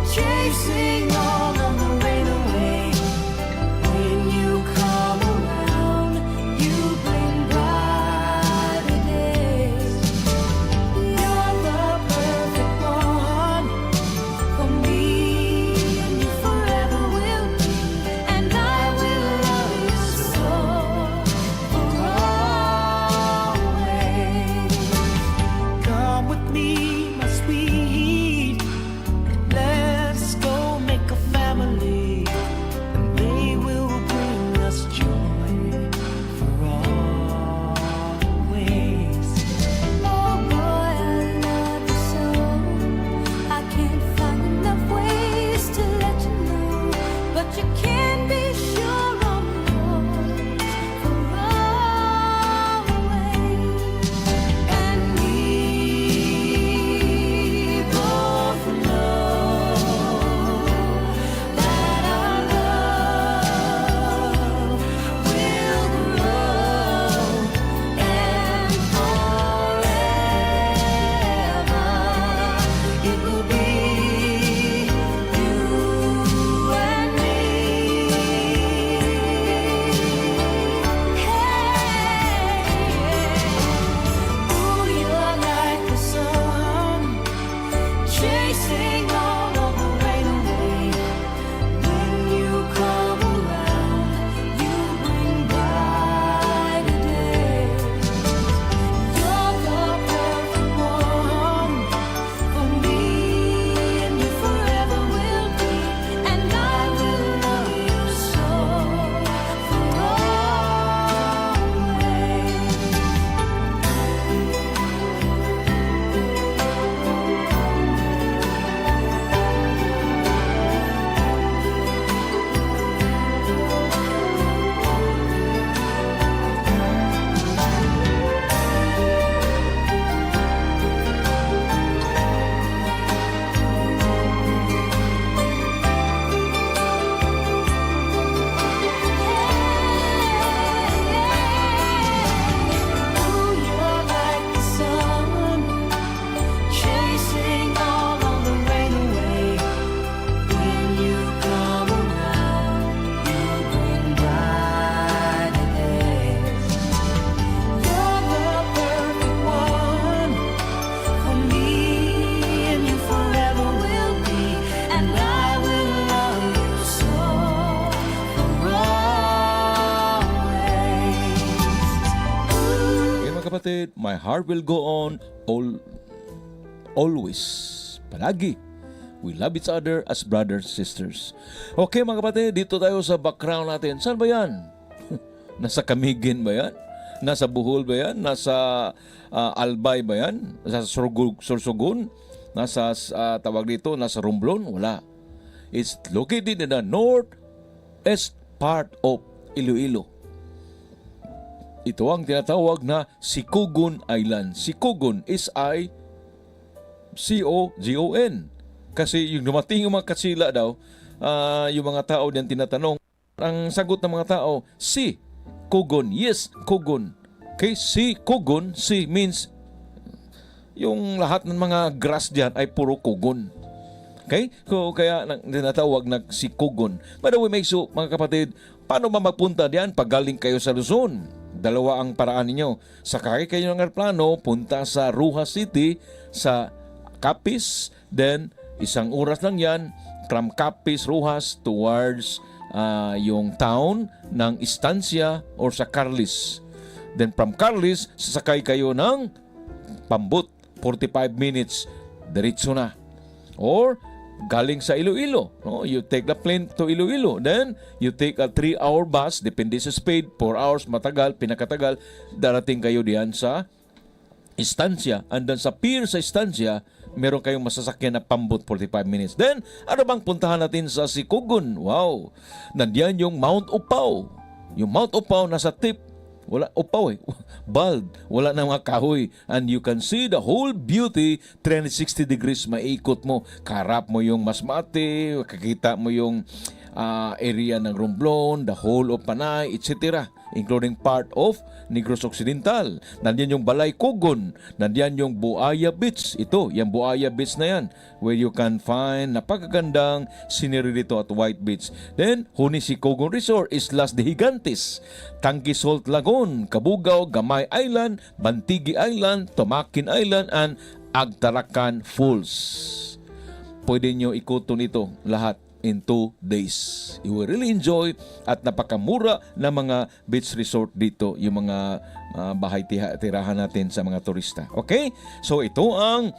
chasing all of the rain away. When you come around, you bring brighter days. You're the perfect one for me, and you forever will be. And I will love you so for always. Come with me, my sweet. Let's go make a family. kapatid, my heart will go on all, always. Palagi. We love each other as brothers and sisters. Okay, mga kapatid, dito tayo sa background natin. Saan ba yan? Nasa Camiguin ba yan? Nasa Bohol ba yan? Nasa, ah, Albay ba yan? Nasa Surgu-, Sorsogon? Nasa, ah, tawag dito, nasa Romblon? Wala. It's located in the northeast part of Iloilo. Ito ang tinatawag na Sicogon Island. Sicogon, S I C O G O N. Kasi yung dumating yung mga Katsila daw, ah, yung mga tao diyan tinatanong, ang sagot ng mga tao, "Si Kogon." Yes, Kogon. Okay, si Kogon, si means yung lahat ng mga grass diyan ay puro kogon. Okay? So, kaya nang, tinatawag na si Kogon. By the way, mga igso, mga kapatid, paano ba magpunta diyan pag galing kayo sa Luzon? Dalawa ang paraan ninyo. Sakay kayo ng eroplano, punta sa Roxas City, sa Capiz, then isang oras lang yan, from Capiz, Roxas, towards, ah, yung town ng Estancia or sa Carlis. Then from Carlis, sasakay kayo ng pambot, forty-five minutes, diretso na. Or galing sa Iloilo, no? You take the plane to Iloilo. Then, you take a three-hour bus, depende sa speed, four hours, matagal, pinakatagal, darating kayo diyan sa Estancia. And then sa pier sa Estancia, meron kayong masasakyan na pambot forty-five minutes. Then, ano bang puntahan natin sa Sicogon? Wow! Nandiyan yung Mount Upao. Yung Mount Upao nasa tip. Wala, Upao eh. Bald. Wala na mga kahoy. And you can see the whole beauty, three hundred sixty degrees, maiikot mo. Kaharap mo yung Masbate, kakita mo yung, ah, area ng Romblon, the whole of Panay, et cetera, including part of Negros Occidental. Nandiyan yung Balay Kogon, nandiyan yung Buaya Beach. Ito, yung Buaya Beach na yan, where you can find napakagandang scenery dito at White Beach. Then, Huni Sicogon Resort, Islas de Gigantes, Tangke Salt Lagoon, Cabugao, Gamay Island, Bantigi Island, Tumakin Island, and Agtaracan Falls. Pwede nyo ikuton ito lahat in two days. You will really enjoy at napakamura na mga beach resort dito, yung mga, ah, bahay tiha-, tirahan natin sa mga turista. Okay? So, ito ang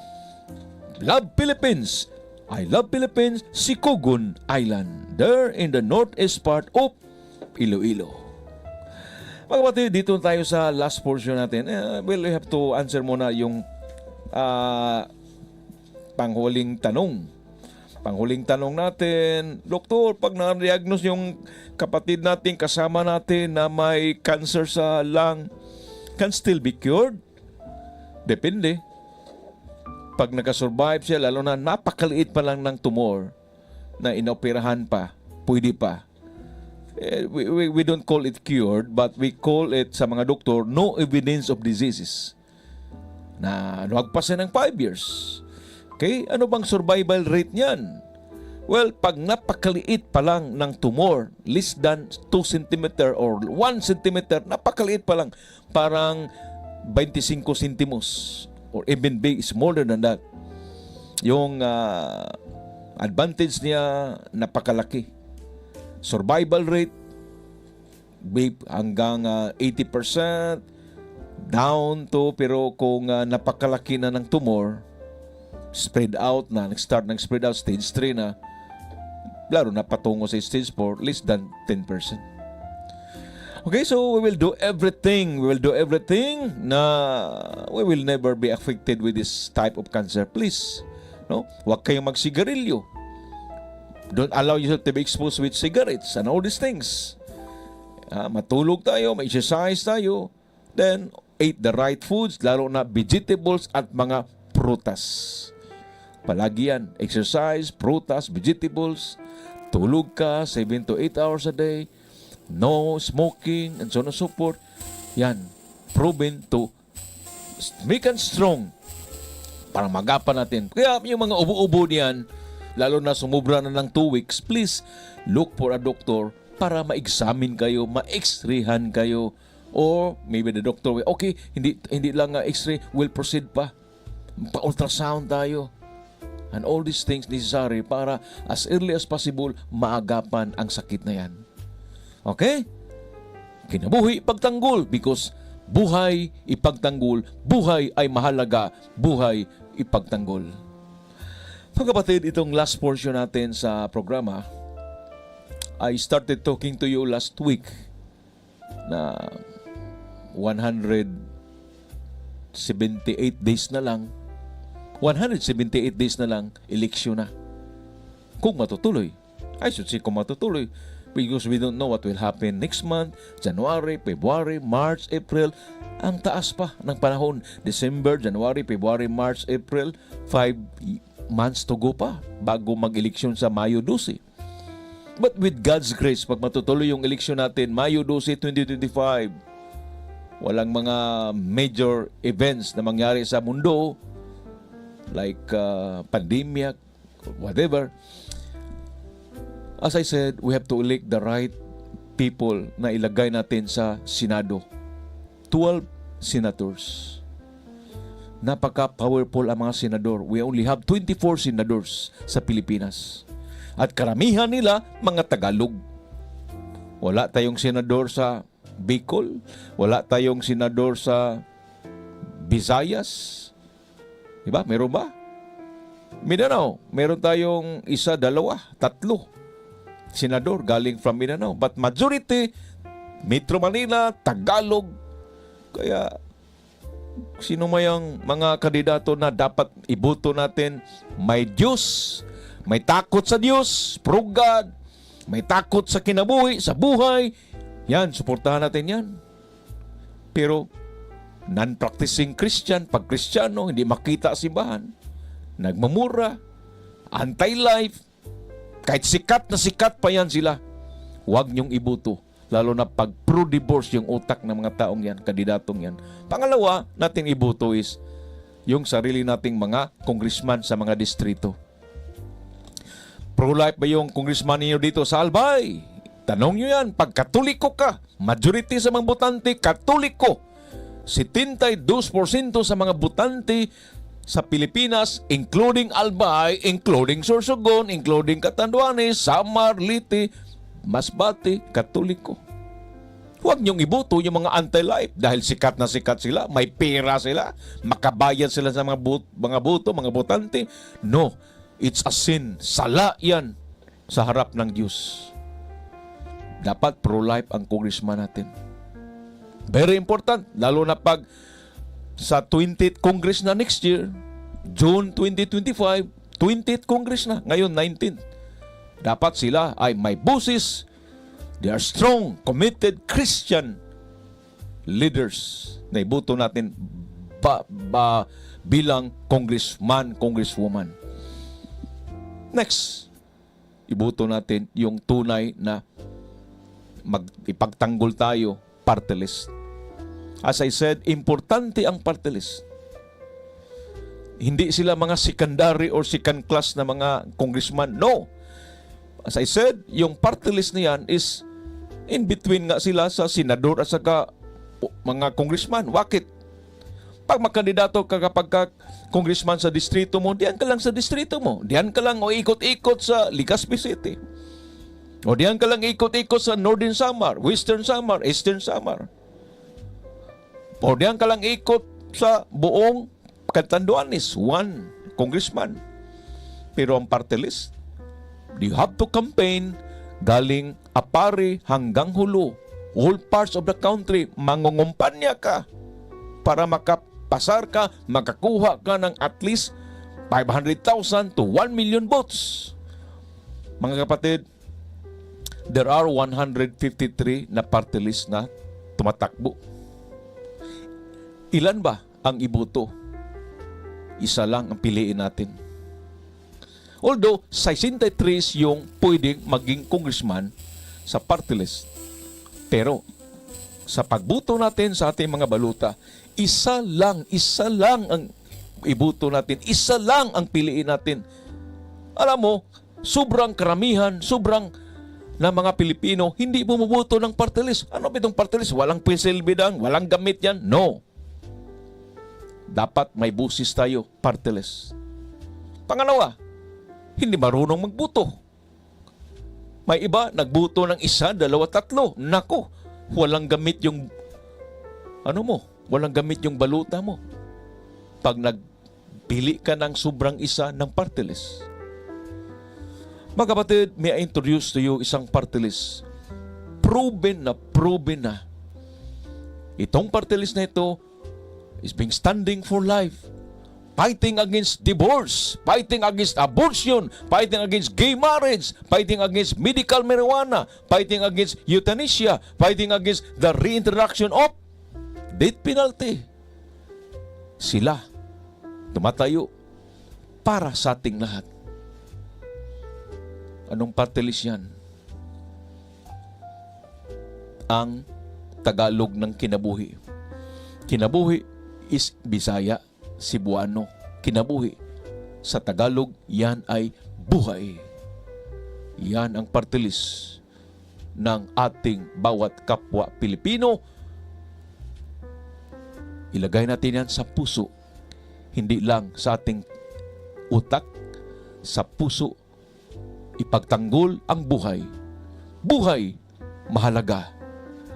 Love Philippines. I Love Philippines, Sicogon Island. There in the northeast part of Iloilo. Mga kapatid, dito tayo sa last portion natin. Eh, well, we have to answer muna yung, ah, panghuling tanong. Panghuling tanong natin, "Doktor, pag na-diagnose yung kapatid natin, kasama natin na may cancer sa lung, can still be cured?" Depende. Pag nakasurvive siya, lalo na napakaliit pa lang ng tumor na inaoperahan pa, pwede pa. Eh, we, we, we don't call it cured, but we call it, sa mga doktor, no evidence of diseases. Na lumagpas na ng five years. Okay? Ano bang survival rate niyan? Well, pag napakaliit pa lang ng tumor, less than two centimeter or one centimeter, napakaliit pa lang, parang twenty-five sentimos or even big, smaller than that. Yung, ah, advantage niya, napakalaki. Survival rate, big, hanggang, ah, eighty percent, down to, pero kung, ah, napakalaki na ng tumor, spread out na, nag-start ng spread out, stage three na, lalo na patungo sa stage four, less than ten percent. Okay, so we will do everything, we will do everything na we will never be affected with this type of cancer. Please, no? Huwag kayong magsigarilyo. Don't allow yourself to be exposed with cigarettes and all these things. Ah, matulog tayo, ma-exercise tayo, then eat the right foods, lalo na vegetables at mga prutas. Palagi yan, exercise, prutas, vegetables, tulog ka seven to eight hours a day, no smoking, and so on and so forth. Yan, proven to make us strong para maagapan natin. Kaya yung mga ubo-ubo niyan, lalo na sumobra na ng two weeks, please look for a doctor para ma-examine kayo, ma-x-rayhan kayo. Or maybe the doctor will, "Okay, hindi, hindi lang nga x-ray, we'll proceed pa. Pa-ultrasound tayo." And all these things necessary para as early as possible, maagapan ang sakit na yan. Okay? Kinabuhi pagtanggol because Buhay ipagtanggol, buhay ay mahalaga, buhay ipagtanggol. Mga kapatid, itong last portion natin sa programa, I started talking to you last week na one hundred seventy-eight days na lang, one hundred seventy-eight days na lang, eleksyon na. Kung matutuloy, I should say kung matutuloy, because we don't know what will happen next month, January, February, March, April. Ang taas pa ng panahon, December, January, February, March, April, five months to go pa bago mag-eleksyon sa Mayo dose. But with God's grace, pag matutuloy yung eleksyon natin, Mayo dose, twenty twenty-five, walang mga major events na mangyari sa mundo, like uh, pandemya, whatever. As I said, we have to elect the right people na ilagay natin sa Senado. Twelve senators. Napaka-powerful ang mga senador. We only have twenty-four senadors sa Pilipinas. At karamihan nila, mga Tagalog. Wala tayong senador sa Bicol. Wala tayong senador sa Visayas. Di ba? Meron ba? Mindanao, meron tayong isa, dalawa, tatlo senador galing from Mindanao. But majority, Metro Manila, Tagalog. Kaya, sino mayang mga kandidato na dapat iboto natin, may Diyos, may takot sa Diyos, pro-God, may takot sa kinabuhi, sa buhay, yan, suportahan natin yan. Pero non-practicing Christian, pag Kristiyano, hindi makita sa simbahan, nagmumura, anti-life, kahit sikat na sikat pa yan sila, huwag niyong iboto. Lalo na pag pro-divorce yung utak ng mga taong yan, kandidatong yan. Pangalawa natin iboto is yung sarili nating mga congressman sa mga distrito. Pro-life ba yung congressman ninyo dito sa Albay? Tanong nyo yan, pag Katoliko ka, majority sa mga botante, Katoliko. Setenta y dos porsyento sa mga botante sa Pilipinas, including Albay, including Sorsogon, including Catanduanes, Samar, Leyte, Masbate, Katoliko. Huwag niyong iboto yung mga anti-life dahil sikat na sikat sila, may pera sila, makabayad sila sa mga, but- mga boto, mga botante. No, it's a sin. Sala yan sa harap ng Diyos. Dapat pro-life ang congressman natin. Very important, lalo na pag sa twentieth Congress na next year, June twenty twenty-five, twentieth Congress na, ngayon nineteenth. Dapat sila ay may boses. They are strong, committed Christian leaders na iboto natin ba, ba, bilang congressman, congresswoman. Next, iboto natin yung tunay na mag, ipagtanggol tayo, party list. As I said, importante ang party list. Hindi sila mga secondary or second class na mga congressman. No. As I said, yung party list na yan is in between nga sila sa senador at saka mga congressman. Bakit? Pag makandidato ka kapag ka congressman sa distrito mo, diyan ka lang sa distrito mo. Diyan ka lang o ikot-ikot sa Legazpi City. O diyan ka lang ikot-ikot sa Northern Samar, Western Samar, Eastern Samar. O diyan ka lang ikot sa buong Catanduanes, one congressman. Pero ang party list, you have to campaign galing Apari hanggang Jolo, all parts of the country, mangongompanya ka para makapasar ka, makakuha ka ng at least five hundred thousand to one million votes. Mga kapatid, there are one hundred fifty-three na party list na tumatakbo. Ilan ba ang iboto? Isa lang ang piliin natin. Although, sesenta y tres yung pwedeng maging congressman sa party list. Pero, sa pagboto natin sa ating mga balota, isa lang, isa lang ang iboto natin, isa lang ang piliin natin. Alam mo, sobrang karamihan, sobrang na mga Pilipino hindi bumuboto ng party list. Ano ba itong party list? Walang pisilbi dan, walang gamit yan. No. Dapat may busis tayo, party list. Pangalawa, hindi marunong magboto. May iba, nagboto ng isa, dalawa, tatlo. Nako, walang gamit yung Ano mo? Walang gamit yung balota mo. Pag nagpili ka ng sobrang isa ng party list. Mga kapatid, may I introduce to you isang party list. Proven na, proven na. Itong party list na ito is being standing for life. Fighting against divorce, fighting against abortion, fighting against gay marriage, fighting against medical marijuana, fighting against euthanasia, fighting against the reintroduction of death penalty. Sila tumatayo para sa ating lahat. Anong party list yan? Ang Tagalog ng kinabuhi. Kinabuhi is Bisaya, Cebuano. Kinabuhi. Sa Tagalog, yan ay buhay. Yan ang party list ng ating bawat kapwa Pilipino. Ilagay natin yan sa puso, hindi lang sa ating utak, sa puso. Ipagtanggol ang buhay. Buhay, mahalaga.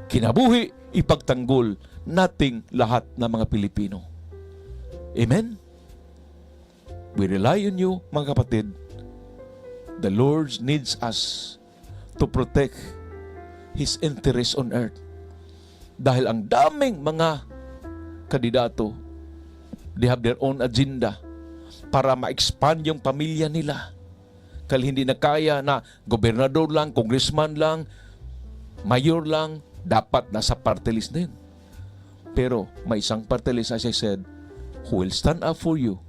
Kinabuhi, ipagtanggol nating lahat na mga Pilipino. Amen? We rely on you, mga kapatid. The Lord needs us to protect His interest on earth. Dahil ang daming mga kandidato, they have their own agenda para ma-expand yung pamilya nila. Kaya hindi na kaya na gobernador lang, congressman lang, mayor lang, dapat nasa party list din. Pero may isang party list, as I said, who will stand up for you,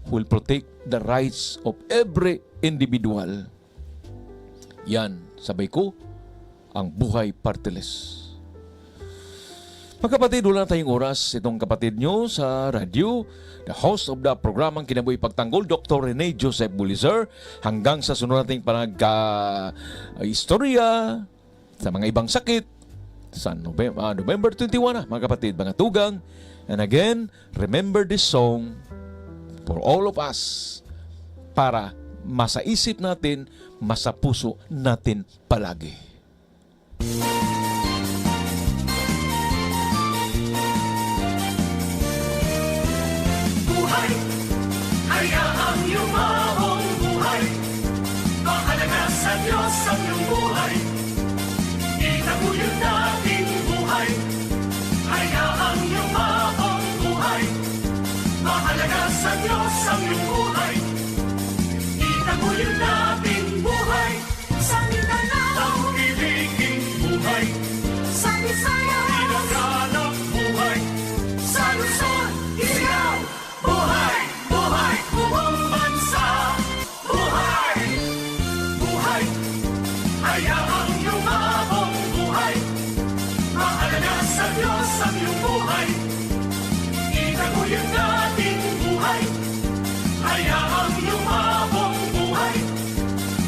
who will protect the rights of every individual. Yan, sabi ko, ang buhay party list. Mga kapatid, wala na tayong oras. Itong kapatid nyo sa radyo, the host of the programang Kinabuhi Pagtanggol, Doctor Rene Joseph Bulizer. Hanggang sa sunod nating panag-, ah, istorya sa mga ibang sakit, sa Novem-, ah, November twenty-one na, mga kapatid, mga tugang. And again, remember this song for all of us para masaisip natin, masapuso natin palagi. Buhay, hayaan yumabong buhay. Mahalaga sa Diyos ang iyong buhay. Itaguyod natin buhay. Hayaan yumabong buhay. Mahalaga sa Diyos ang iyong buhay. Itaguyod natin buhay. Sa Mindanao, ang piniling buhay. Sa Visayas, hinahanap buhay. Sa Luzon, Ifugao, buhay, buhay, buong bansa. Buhay, buhay, hayaang yumabong buhay. Mahalaga sa Diyos ang iyong buhay. Itaguyod natin buhay. Hayaang yumabong buhay.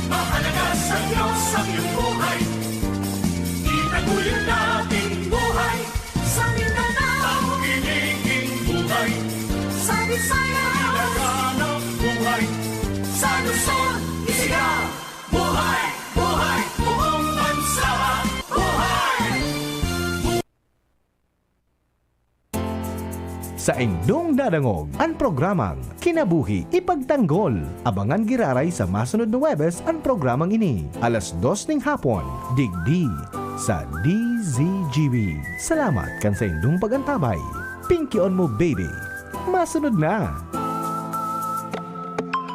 Mahalaga sa Diyos ang iyong buhay. Itaguyod natin buhay. Sa Mindanao, ang piniling buhay. Sa Visayas, hinahanap buhay. Sa Luzon, Ifugao, buhay, buhay, buong bansa, buhay. Saindong nadangog an programang Kinabuhi Ipagtanggol. Abangan giraray sa masunod na Huwebes an programang ini, alas dos ning hapon, digdi sa D Z G B. Salamat kan saindong pag-antabay. Pinkion mo, baby. Masunod na!